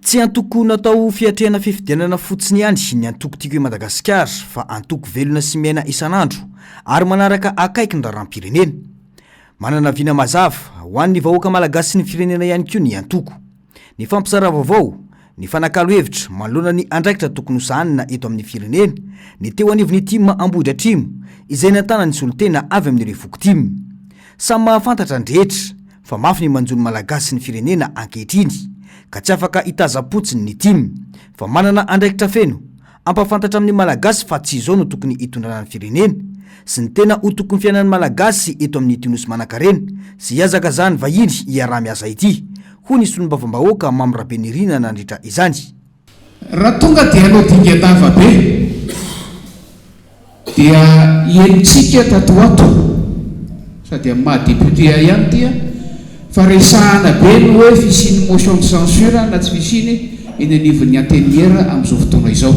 Tsy antoko natao ho fiatrehana fifidianana fotsiny ihany ny antoko Tiako i Madagasikara fa antoko velona sy miaina isan'andro ary manaraka akaiky ny raharaham-pirenena. Manana vina mazava ho an'ny vahoaka malagasy sy ny firenena ihany koa ny antoko. Nifampizara vaovao, nifanakalo hevitra manoloana ny andraikitra tokony hosahanina eto amin'ny firenena ny teo anivon'ny tim Ambohidratrimo izay nahitana ny solontena avy amin'ireo foko tim. Samy mahafantatra ny rehetra fa mafy ny manjo ny Malagasy sy ny firenena ankehitriny ka tsy afaka hitazam-potsiny ny tim fa manana andraikitra feno hampahafantatra amin'ny Malagasy fa tsy izao no tokony hitondrana ny firenena sy ny tena ho tokon'ny fiainan'ny Malagasy eto amin'ity nosy manankarena sy hihazakazahan'ny vahiny hiaraha-miasa ity, hoy ny solombavambahoaka Mamy Rabenirina nandritra izany. Raha tonga dia hanao dingan-dava be dia henontsika tato ho ato, sady amin'ny maha député ahy ihany ity an, fa resahana be ny hoe fisian'ny motion de censure na tsy fisiany eny anivon'ny Antenimiera amin'izao fotoana izao.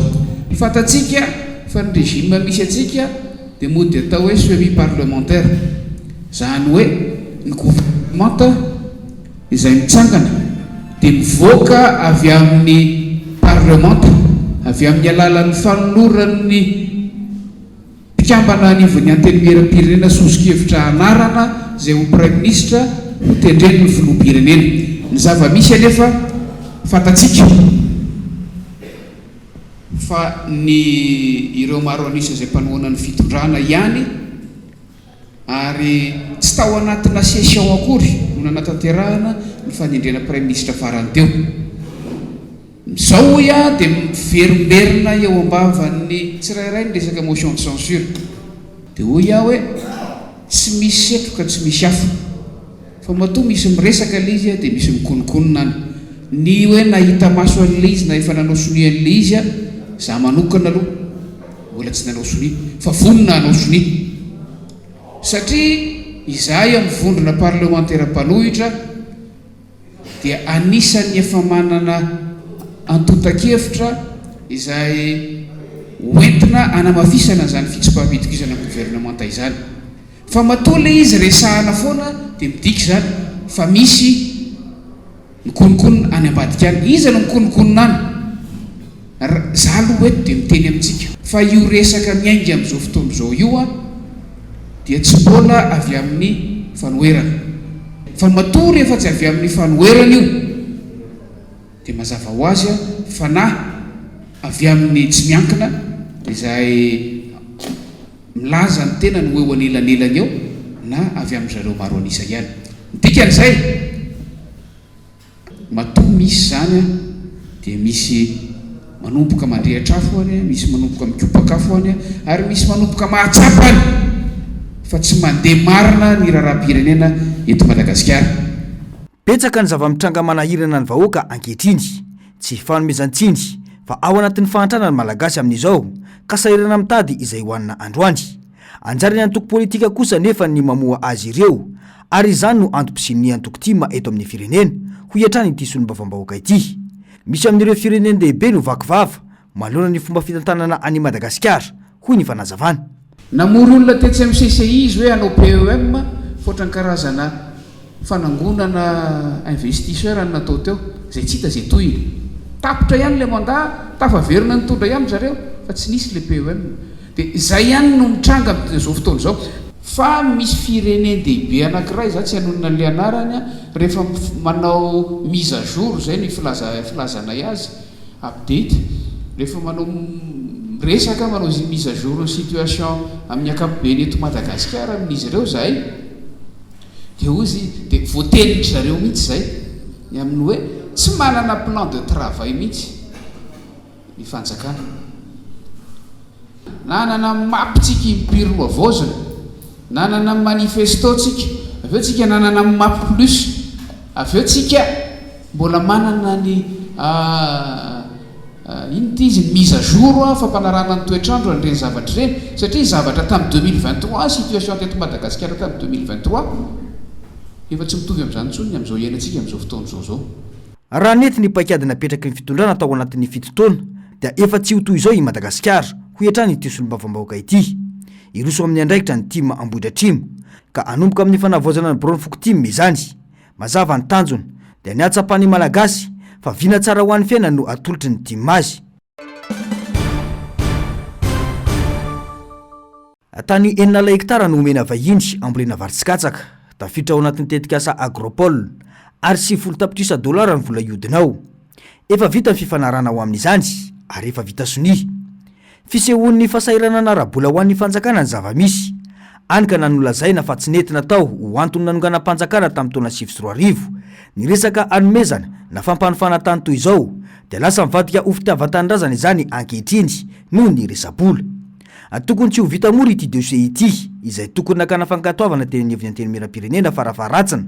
Fantatsika fa ny régime misy antsika dia mody atao hoe semi-parlementaire, izany hoe ny gouvernemanta, izay mitsangana dia mivoaka avy amin'ny parlemanta, avy amin'ny alalan'ny fanoloran'ny mpikambana anivon'ny Antenimieram-pirenena soso-kevitra anarana izay ho Praiminisitra ho tendren'ny Filoham-pirenena. Ny zava-misy anefa fantatsika fa ny ireo maro an'isa izay mpanohana ny fitondrana ihany, Ary tsy tao anatina session akory no nanatanterahana ny fanendrena praiminisitra farany teo. Izao hoy aho dia miverimberina eo am-bavan'ny tsirairay ny resaka motion de censure. Dia hoy aho hoe tsy misy setroka tsy misy afo. Fa matoa misy miresaka ilay izy dia misy mikononkonona any. Ny hoe nahita maso an'ilay izy na efa nanao sonia an'ilay izy aho, izaho manokana aloha mbola tsy nanao sonia fa vonona hanao sonia. Satria izahay amin'ny vondrona parlemantera mpanohitra dia anisan'ny efa manana antontan-kevitra izay hoentina hanamafisana an'izany fitsipaham-pitokisana ny governemanta izany. Fa matoa ilay izy resahana foana dia midika izany fa misy mikononkonona any ambadika any. Iza no mikononkonona any? R, Za aloha eto dia miteny amintsika fa io resaka miainga amin'izao fotoana izao io an dia tsy mbola avy amin'ny fanoherana. Fa matoa rehefa tsy avy amin'ny fanoherana io dia mazava ho azy fa na avy amin'ny tsy miankina izay milaza ny tenany ho eo anelanelany eo na avy amin-dry zareo maro an'isa ihany. Ny dikan'izay, matoa misy izany dia misy manomboka mandrehitra afo any, misy manomboka mikopaka afo any, ary misy manomboka mahatsapa any fa tsy mandeha marina ny raharaham-pirenena eto Madagasikara. Betsaka ny zava-mitranga manahirana ny vahoaka ankehitriny. Tsy hifanomezan-tsiny fa ao anatin'ny fahantrana ny Malagasy amin'izao ka sahirana mitady izay hohanina androany. Anjaran'ny antoko politika kosa anefa ny mamoha azy ireo ary izany no antom-pisian'ny antoko tim eto amin'ny firenena, hoy hatrany ity solombavambahoaka ity. Misy amin'ireo firenen-dehibe no vaky vava manoloana ny fomba fitantanana an'i Madagasikara, hoy ny fanazavana. Namory olona tetsy amin'ny CCI izy hoe hanao PEM fa ohatran'ny karazana fanangonana investisseur no natao teo, izay tsy hita izay tohiny. Tapitra ihany ilay mandat, tafaverina nitondra ihany ry zareo fa tsy nisy ilay PEM. Dia izay ihany no mitranga amin'izao fotoana izao. Fa misy firenen-dehibe anankiray, izaho tsy hanonona an'ilay anarany, rehefa manao mise à jour, izay no filazanay azy, Update, Rehefa manao miresaka manao mise à jour ny situation amin'ny ankapobeny eto Madagasikara amin'izy ireo izahay dia hoy izy dia voatenin-dry zareo mihitsy izay ny amin'ny hoe tsy manana plan de travail mihitsy ny fanjakana. Nanana map tsika impiry nohavaozina, nanana manifesto tsika, avy eo tsika nanana map plus, avy eo tsika mbola manana ny inona ity izy, ny mise à jour fampanarahana ny toetr'andro an'ireny zavatra ireny, satria zavatra tamin'ny 2023, situation teto Madagasikara tamin'ny 2023, efa tsy mitovy amin'izany intsony ny amin'izao iainantsika amin'izao fotoana izao izao. Raha nety ny paikady napetraky ny fitondrana tao anatin'ny fito taona dia efa tsy ho toy izao i Madagasikara, hoy hatrany ity solombavambahoaka ity. Hiroso amin'ny andraikitra ny tim Ambohidratrimo, ka hanomboka amin'ny fanavaozana ny biraon'ny foko tim izany. Mazava ny tanjona, dia ny hahatsapan'ny Malagasy. fa vina tsara ho an'ny fiainany no atolotry ny tim azy. Tany 60 hektara no omena vahiny hambolena vary sy katsaka, tafiditra ao anatin'ny tetikasa Agropole, ary 90 tapitrisa dolara ny vola hiodina ao. Efa vita ny fifanarahana ho amin'izany ary efa vita sonia. Fisehoan'ny fahasahiranana ara-bola ho an'ny fanjakana ny zava-misy. Any ka na nolazaina fa tsy nety natao ho antony nanonganam-panjakana tamin'ny taona 2009 ny resaka hanomezana na fampanofana tany toy izao dia lasa mivadika ho fitiavan-tanindrazana izany ankehitriny noho ny resa-bola. Tokony tsy ho vita mora ity dossier ity, izay tokony nakana fankatoavana teny anivon'ny Antenimierampirenena farafaharatsiny,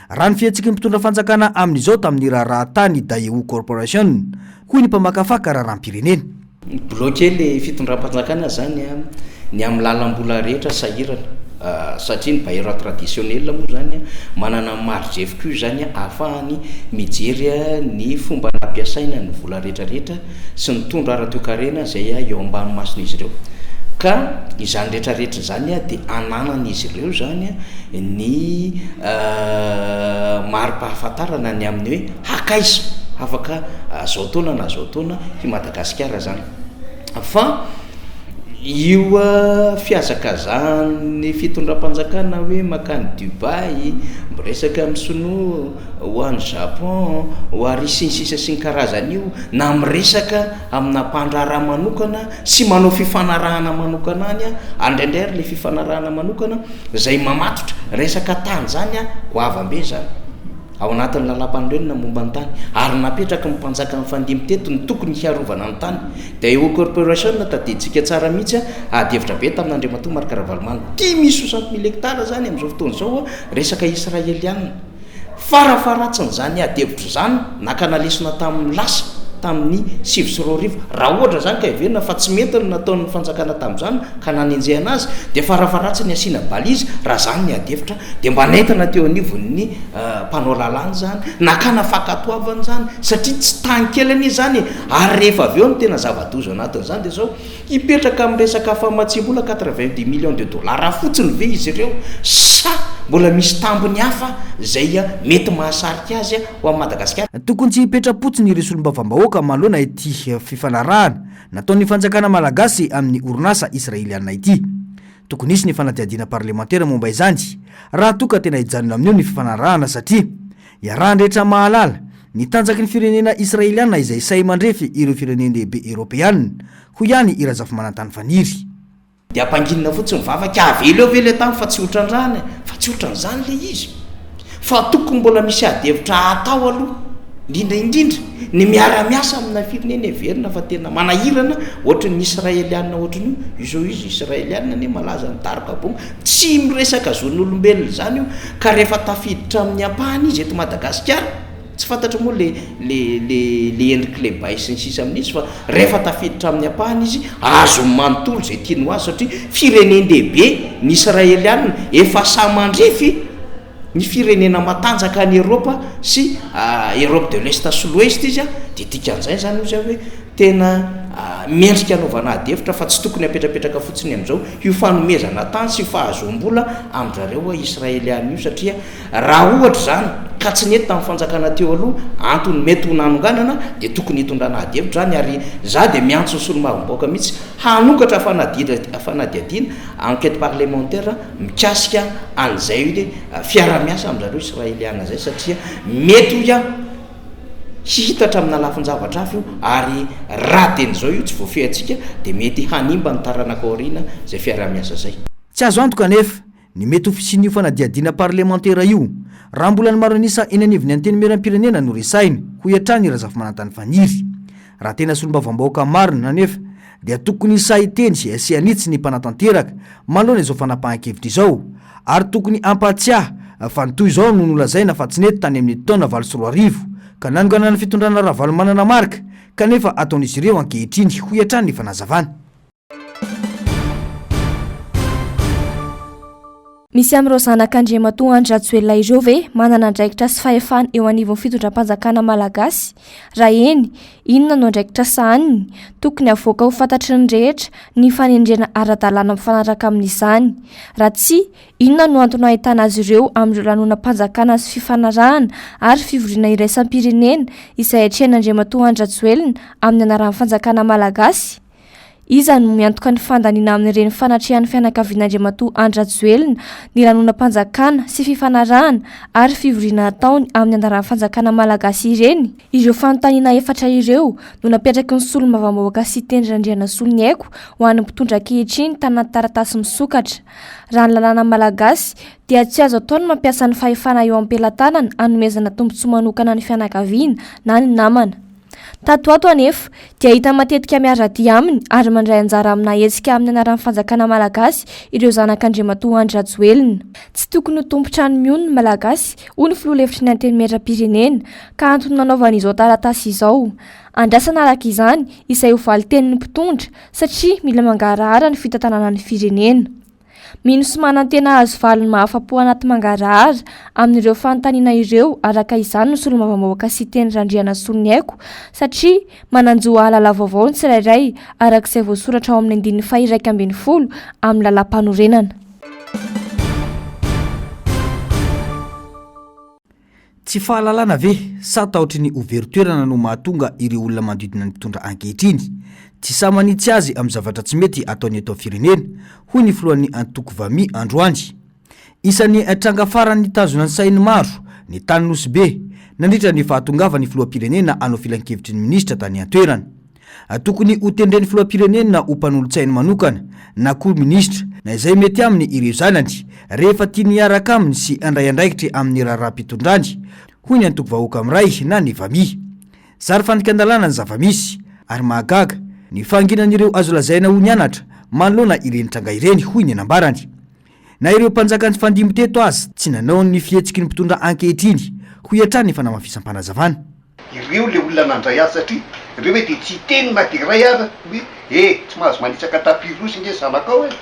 raha ny fihetsiky ny mpitondra fanjakana amin'izao tamin'ny raharaha tany Daewoo Corporation, hoy ny mpamakafaka raharaham-pirenena. Bloquer le fitondram-panjakana zany ny amin'ny lalam-bola rehetra sahirana satria ny bailleur traditionnel moa zany manana marge FQ zany ahafahany mijery ny fomba nampiasaina ny vola rehetra rehetra sy ny tondro ara-toekarena izay eo ambany mason'izy ireo. Ka izany rehetra rehetra izany dia ananan'izy ireo izany ny mari-pahafantarana ny amin'ny hoe hakaiza afaka zao taona na zao taona i Madagasikara izany. Fa io fihazakazahan'ny fitondram-panjakana hoe mankany Dubaï, miresaka amin'ny sinoa, ho any Japon, ho ary sy ny sisa sy ny karazany io, na miresaka amina mpandraharaha manokana sy manao fifanarahana manokana any, ary indraindray ary ilay fifanarahana manokana izay mamatotra resaka tany izany goavam-be izany ao anatin'ny lalàmpanorenana momba ny tany, ary napetraky ny mpanjaka nifandimby teto ny tokony hiarovana ny tany. Daewoo Corporation, tadidintsika tsara mihitsy, ady hevitra be tamin'Andriamatoa Marc Ravalomanana, dimy soixante mille hectares izany amin'izao fotoana izao resaka israelianina. Farafaharatsiny izany ady hevitra izany nakana lesona tamin'ny lasa, tamin'ny 2009. Raha ohatra izany ka heverina fa tsy mety ny nataon'ny fanjakana tamin'izany ka nanenjehana azy dia farafaharatsiny asiana balise raha izany ny ady hevitra dia mba nentina teo anivon'ny mpanao lalàna izany, nakana fankatoavana izany satria tsy tany kely anie izany e! Ary rehefa avy eo ny tena zava-doza ao anatin'izany dia izao, Hipetraka amin'ny resaka famatsiam-bola 90 millions de dollars fotsiny ve izy ireo sa mbola misy tambiny hafa izay mety mahasarika azy ho an'i Madagasikara? Tokony tsy hipetra-potsiny ireo solombavambahoaka manoloana ity fifanarahana nataon'ny fanjakana malagasy amin'ny orinasa israelianina ity. Tokony hisy ny fanadihadiana parlemantera momba izany raha toa ka tena hijanona amin'io ny fifanarahana satria Iarahan'ny rehetra mahalala ny tanjaky ny firenena israeliana izay sahy mandrefy ireo firenen-dehibe eropeana, hoy ihany i Razafimanantany Faniry. Dia ampanginina fotsiny ny vava ka avela eo ve ilay tany fa tsy ho trandrahana e? Fa tsy otran'izany ilay izy. Fa tokony mbola misy ady hevitra atao aloha, indrindra indrindra ny miara-miasa amina firenena heverina fa tena manahirana ohatry ny israeliana ohatrin'io, izao izy israeliana anie malaza ny daroka bongo, Tsy miresaka zon'olombelona izany io ka rehefa tafiditra amin'ny ampahany izy eto Madagasikara, tsy fantatro moa le le le le endrik'ilay bail sy ny sisa amin'izy fa rehefa tafiditra amin'ny ampahany izy azony manontolo izay tiany ho azo satria firenen-dehibe ny Israelianina efa sahy mandrefy ny firenena matanjaka any Eropa sy Europe de l'Est sy l'Ouest izy dia dikan'izay izany hozy aho hoe tena mendrika hanaovana ady hevitra fa tsy tokony hapetrapetraka fotsiny amin'izao io fanomezana tany sy fahazoam-bola amin-dRareo Israeliana io satria raha ohatra izany ka tsy nety tamin'ny fanjakana teo aloha antony mety ho nanonganana dia tokony hitondrana ady hevitra izany ary za dia miantso ny solombavambahoaka mihitsy hanokatra fanadihadiana enquête parlementaire mikasika an'izay fiarahamiasa amin-dRareo Israeliana izay satria mety hoy aho Hihitatra amina lafin-javatra hafa io ary raha dieny izao io tsy voafehintsika dia mety hanimba ny taranaka aoriana izay fiaraha-miasa izay. Tsy azo antoka anefa ny mety ho fisian'io fanadihadiana parlemantera io raha mbola ny maro an'isa eny anivon'ny Antenimierampirenena no resahina, hoy hatrany Razafimanantany Faniry. Raha tena solombavambahoaka marina anefa dia tokony sahy hiteny sy hanitsy ny mpanatanteraka manoloana izao fanapahan-kevitra izao ary tokony hampahatsiahy fa ny toy izao no nolazaina fa tsy nety tany amin'ny taona 2008 ka nanongana ny fitondrana Ravalomanana Marc kanefa ataon'izy ireo ankehitriny, hoy hatrany ny fanazavana. Misy amin'ireo zanak'Andriamatoa Andry Rajoelina ireo ve manana andraikitra sy fahefana eo anivon'ny fitondram-panjakana malagasy? Raha eny, inona no andraikitra sahaniny? Tokony havoaka ho fantatry ny rehetra ny fanendrena ara-dalàna mifanaraka amin'izany. Raha tsia, inona no antony ahitana azy ireo amin'ireo lanonam-panjakana sy fifanarahana ary fivoriana iraisam-pirenena izay atrehin'Andriamatoa Andry Rajoelina amin'ny anaran'ny fanjakana malagasy? Iza no miantoka ny fandaniana amin'ireny fanatrehan'ny fianakavian'Andriamatoa Andry Rajoelina ny lanonam-panjakana sy fifanarahana ary fivoriana ataony amin'ny anaran'ny fanjakana malagasy ireny? Ireo fanontaniana efatra ireo no napetraky ny solombavambahoaka Siteny Randrianasoloniaiko ho an'ny mpitondra ankehitriny tanaty taratasy misokatra. Raha ny lalàna malagasy dia tsy azo atao ny mampiasa ny fahefana eo am-pelatanana hanomezana tombontsoa manokana ny fianakaviana na ny namana. Tato ho ato anefa, dia hita matetika miara-dia aminy ary mandray anjara amina hetsika amin'ny anaran'ny fanjakana malagasy ireo zanak'Andriamatoa Andry Rajoelina. Tsy tokony ho tompon-trano mihono ny Malagasy, hoy ny filoha lefitry ny Antenimierampirenena, ka antony nanaovany izao taratasy izao. Andrasana araka izany izay ho valin-tenin'ny mpitondra, satria mila mangarahara ny fitantanana ny firenena. Mino sy manantena hahazo valiny mahafa-po anaty mangarahara amin'ireo fanontaniana ireo araka izany ny solombavambahoaka Siteny Randrianasoloniaiko satria manan-jo hahalala vaovao ny tsirairay araka izay voasoratra ao amin'ny andininy faha-11 amin'ny lalàmpanorenana. Tsy fahalalana ve sa tahotry ny ho very toerana no mahatonga ireo olona manodidina ny mpitondra ankehitriny tsy sahy manitsy azy amin'ny zavatra tsy mety ataony eto amin'ny firenena, hoy ny filohan'ny antoko Vami androany. Isan'ny tranga farany nitazona ny sain'ny maro ny tany Nosy Be nandritra ny fahatongavan'ny filoham-pirenena hanao filankevitry ny minisitra tany an-toerana. Tokony ho tendren'ny filoham-pirenena ho mpanolotsainy manokana na koa minisitra na izay mety aminy ireo zanany rehefa tiany hiaraka aminy sy handray andraikitry amin'ny raharaham-pitondrany, hoy ny antoko Vahoaka Miray na ny Vami. Zary fandikan-dalàna ny zava-misy ary mahagaga ny fahanginan'ireo azo lazaina ho nianatra manoloana ireny tranga ireny, hoy ny nambarany. Na ireo mpanjaka nifandimby teto aza tsy nanao ny fihetsiky ny mpitondra ankehitriny, hoy hatrany ny fanamafisam-panazavana. Ireo le olona nandray azy satria ireo hoe dia tsy hiteny na dia iray ara hoe eh tsy mahazo manitsaka tapis rouge nge zanakao eh!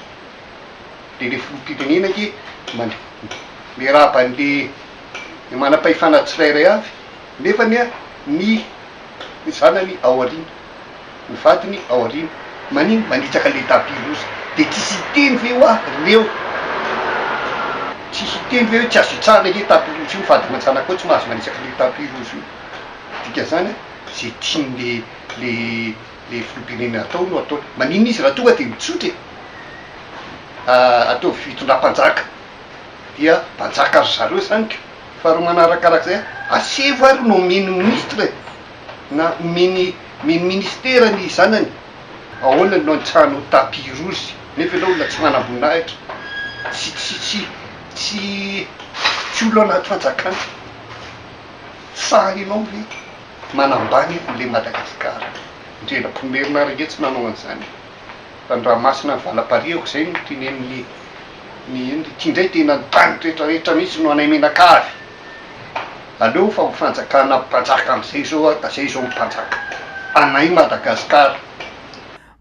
Dia le filoham-pirenena nge miarahaba an'le manam-pahefana tsirairay avy nefa anie ny zanany ao aoriana, ny vadiny ao aoriana, manino manitsaka le tapis rouge? Dia tsisy hiteny ve hoa reo? Tsy hiteny ve hoe tsy azo itsahana ange tapis rouge io, ny vady aman-janakao tsy mahazo manitsaka an'io tapis rouge io. Dikan'izany an, ze tian'le le le filoham-pirenena atao no ataony. Maninona izy raha tonga dia mitsotra e? Ataovy fitondram-panjaka dia mpanjaka ry zareo zany ka. Faharoa manarakarak'izay an, asevo ary no omeny ministre e, na omeny omeny ministera ny zanany. Ahoana no anitsahanao tapis rouge nefa ianao olona tsy manamboninahitra, tsy tsy tsy tsy tsy olona anaty fanjakana, sahinao ve manambany an'le Madagascar? Ndrenampoinimerina ary ange tsy nanao an'izany e, fa ny ranomasina ny valampariako zay no tenenin'ny ny ino, ity ndray tena ny tany retraretra mihitsy no anay mianakavy. Aleo fa ho fanjakana mpanjaka amizay zao a, zay zao mpanjaka anay Madagascar.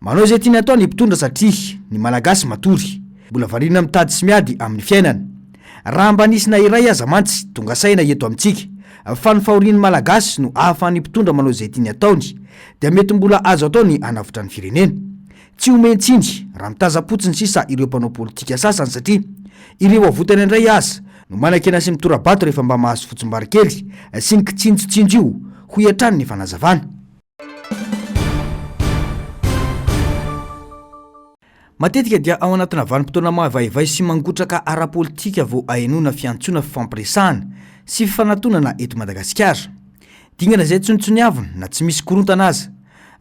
Manao izay tiany atao ny mpitondra satria ny Malagasy matory, mbola variana mitady sy miady amin'ny fiainana. Raha mba nisy na iray aza mantsy tonga saina eto amintsika fa ny fahorian'ny Malagasy no ahafahan'ny mpitondra manao izay tiany ataony dia mety mbola azo atao ny hanavotra ny firenena. Tsy omen-tsiny raha mitazam-potsiny sisa ireo mpanao politika sasany satria ireo avotany indray aza no manakiana sy mitora-bato rehefa mba mahazo fotsimbary kely sy ny kitsinjotsinjo io, hoy hatrany ny fanazavana. Matetika dia ao anatina vanim-potoana mavaivay sy mangotraka ara-politika vao ahenoana fiantsoana fifampiresahana sy fifanatonana eto Madagasikara. Dingana izay tsontsoniavina na tsy misy korontana aza.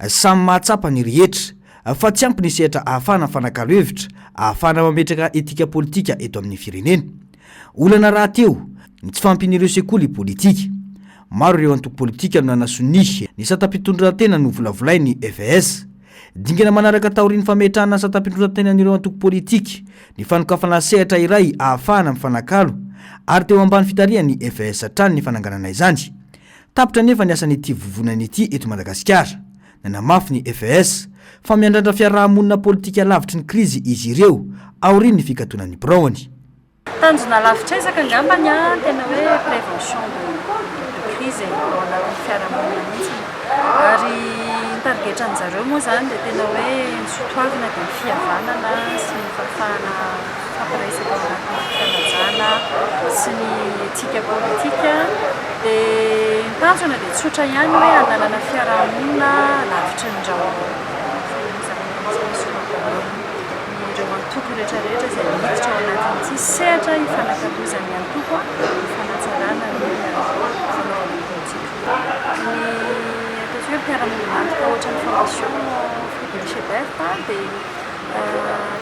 Samy mahatsapa ny rehetra fa tsy ampy ny sehatra ahafahana mifanakalo hevitra, ahafahana mametraka etika politika eto amin'ny firenena. Olana rahateo ny tsy fahampian'ireo sekoly politika. Maro ireo antoko politika no nanasonia ny satam-pitondran-tena novolavolain'ny FES. Dingana manaraka taorian'ny fametrahana ny satam-pitondran-tenan'ireo antoko politika ny fanokafana sehatra iray ahafahana mifanakalo ary teo ambany fitarihan'ny FES hatrany ny fananganana izany. Tapitra anefa ny asan'ity vovonana ity eto Madagasikara. Nanamafy ny FES fa miandrandra fiaraha-monina politika lavitry ny krizy izy ireo aorian'ny fikatonan'ny biraony. Tanjona lavitr'ezaka angambany an, tena hoe prévention de crise e, ao anatin'ny fiarahamonina mihitsy. Ary ny tarigetran'izareo moa izany dia tena hoe ny soatoavina dia ny fihavanana sy ny fahafahana mifampiresaka ao anatin'ny fifanajana sy ny éthique politique. Dia ny tanjona dia tsotra ihany hoe hananana fiarahamonina lavitry ny rahorahona. Izay moa izany no anisan'ny slogan. ireo antoko rehetra rehetra izay miditra ao anatin'ity sehatra ifanakalozan'ny antoko ny fanatsarana ny fanaovana politika. Ny ataontsika hoe mpiara-miombon'antoka ohatran'ny Fondation Friedrich Ebert dia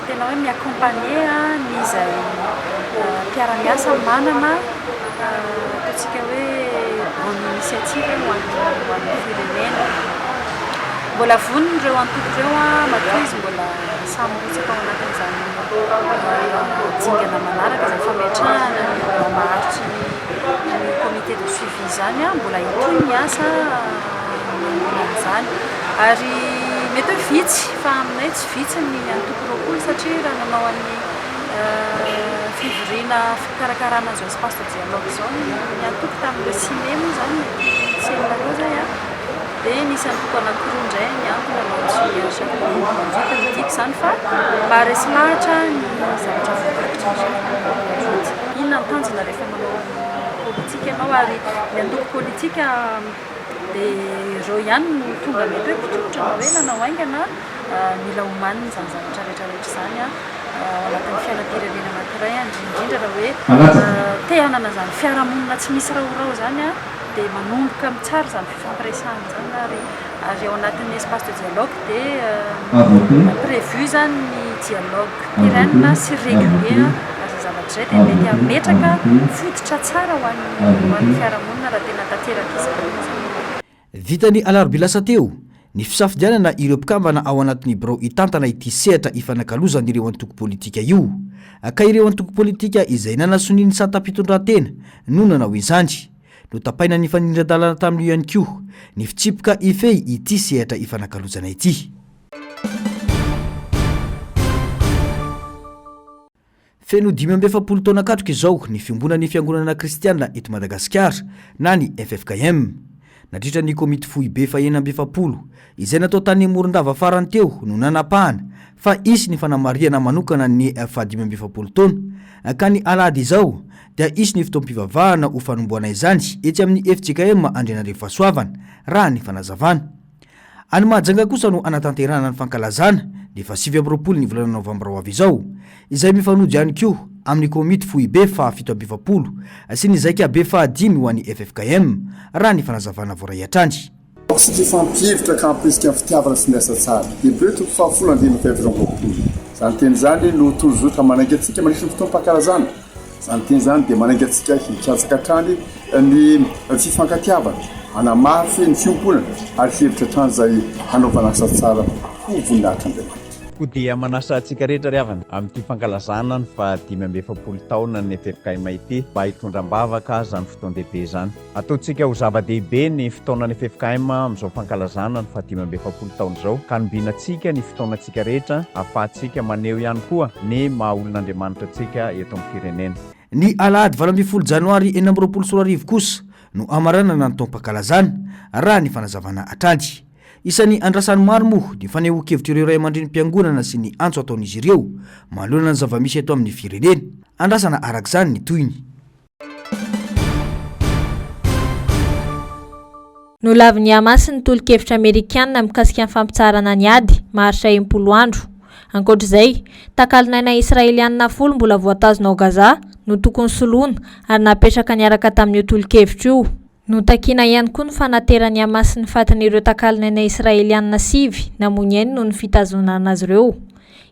tena hoe mi-accompagner ny izay mpiara-miasa manana ataontsika hoe bonne initiative ho an'ny firenena. Mbola vonona ireo antoko ireo matoa izy mbola samy mirotsaka ao anatin'izany dingana manaraka izay fametrahana ny birao maharitry ny comité de suivi izany. Mbola hitohy ny asa manoloana an'izany ary mety hoe vitsy fa aminay tsy vitsy ny antoko 20 satria raha nanao an'ny fivoriana fikarakarana an'izao espace de dialogue izao ny antoko tamin'ny le 6 mai moa izany mety tsy henonareo izay Dia nisy antoko anankiroa indray niantona nanao ny sonia ny chef de groupe. Midika izany fa maharesy lahatra ny zavatra voarakitra ny chef de groupe. Inona ny tanjona rehefa manao politika ianao ary ny antoko politika dia ireo ihany no tonga mety hoe mpitondra na hoe nanao haingana mila omanina izany zavatra rehetra rehetra izany ao anatin'ny fiainam-pirenena anankiray indrindra indrindra raha hoe te hanana izany fiarahamonina tsy misy rahoraho izany dia manomboka mitsara izany fifampiresahana izany ary ary ao anatin'ny espace de dialogue dia prévu izany ny dialogue pérenne sy régulier ary izay zavatra izay dia mety hametraka fototra tsara ho an'ny ho an'ny fiarahamonina raha tena tanteraka izany izany. Vita ny alarobia lasa teo, ny fisafidianana ireo mpikambana ao anatin'ny birao hitantana ity sehatra ifanakalozan'ireo antoko politika io, ka ireo antoko politika izay nanasonia ny satam-pitondrantena no nanao izany. Notapaina nifanindran-dalana tamin'io ihany koa ny fitsipika hifehy ity sehatra ifanakalozana ity. Feno 45 taona katroka izao ny Fiombonan'ny Fiangonana Kristiana eto Madagasikara na ny ffkm. Nandritra ny komity foibe fahenina-amby-efapolo izay natao tany Morondava farany teo no nanapahana fa hisy ny fanamarihana manokana ny faha-45 taona ka ny alahady izao dia hisy ny fotoam-pivavahana ho fanombohana izany etsy amin'ny fjkm Andrianarivo Fahasoavana, raha ny fanazavana. Any Mahajanga kosa no hanatanterahana ny fankalazana ny faha 29 ny volana novambra ho avy izao, izay mifanojo ihany koa amin'ny komity foibe faha 47 sy ny zaikabe fahadimy ho an'ny ffkm, raha ny fanazavana voaray hatrany. Isika hifampihevitra ka hampirisika ny fitiavana sy ny asa tsara. Hebreo toko fahafolo andininy faha-24. Izany teny izany no tondrozotra manainga antsika mandritra ny fotoam-pankalazana. Izany teny izany dia manainga antsika hikatsaka hatrany ny fifankatiavana, hanamafy ny fiombonana ary hihevitra hatrany izay hanaovana asa tsara ho voninahitr'Andriamanitra. Koa dia manasa antsika rehetra ry havana amin'ity fankalazana ny faha 45 taonan'ny ffkm ity mba hitondra am-bavaka izany fotoan-dehibe izany. Ataontsika ho zava-dehibe ny fotoanan'ny ffkm amin'izao fankalazana ny faha 45 taona izao ka hanombinantsika ny fotoanantsika rehetra ahafahantsika maneho ihany koa ny maha olon'Andriamanitra antsika eto amin'ny firenena. Ny alahady 18 janoary 2026 kosa no hamaranana ny taom-pankalazana, raha ny fanazavana hatrany. Isan'ny andrasan'ny maro moa ny fanehoan-kevitr'ireo ray aman-drenim-piangonana sy ny antso ataon'izy ireo manoloana ny zava-misy eto amin'ny firenena. Andrasana araka izany ny tohiny. Nolavin'ny Hamas ny tolo-kevitra amerikanina mikasika ny fampitsaharana ny ady, maharitra 60 andro. Ankoatra izay, takalon'aina israelianina folo mbola voatazona ao Gaza no tokony soloina ary napetraka niaraka tamin'io tolo-kevitra io. Notakiana ihany koa ny fanateran'ny Hamas ny fatin'ireo takalon'aina israelianina sivy namoy ny ainy noho ny fitazonana azy ireo.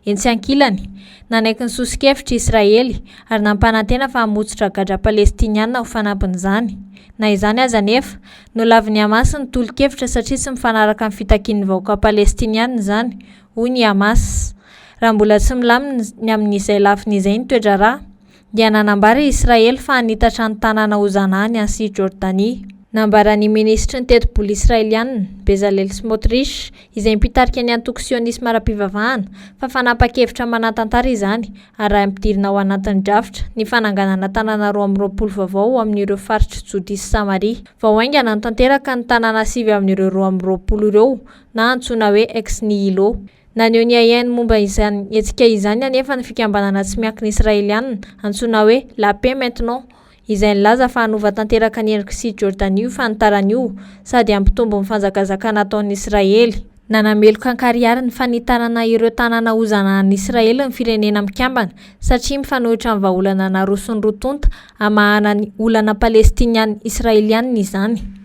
Etsy ankilany, nanaiky ny soso-kevitra i Israely ary nampanantena fa hamotsotra gadra Palestiniana ho fanampin'izany. Na izany aza anefa, nolavin'ny Hamas ny tolo-kevitra satria tsy mifanaraka amin'ny fitakian'ny vahoaka Palestiniana izany, hoy ny Hamas. Raha mbola tsy milamina ny amin'izay lafiny izay ny toe-draharaha, dia nanambara i Israely fa hanitatra ny tanàna ho zanahany any Cisjordanie. Nambaran'ny minisitry ny tetibola israelianina, Bezalel Smotrich, izay mpitarika ny antoko sionisma ara-pivavahana, fa fanapahan-kevitra manan-tantara izany ary ampidirina ao anatin'ny drafitra ny fananganana tanàna 22 vaovao ao amin'ireo faritr'i Jodia sy Samaria. Vao haingana no tanteraka ny tanàna sivy amin'ireo 22 ireo na antsoina hoe ex nihilo. Naneho ny ahiahiny momba izany hetsika izany anefa ny fikambanana tsy miankina israelianina antsoina hoe La Paix Maintenant, izay nilaza fa hanova tanteraka ny endrik'i Cisjordanie io fanitarana io sady hampitombo ny fanjakazakana ataon'i Israely. Nanameloka an-karihary ny fanitarana ireo tanàna hozanahan'i Israely ny Firenena Mikambana satria mifanohitra amin'ny vahaolana naroson'ny roa tonta hamahana ny olana palestiniana-israelianina izany.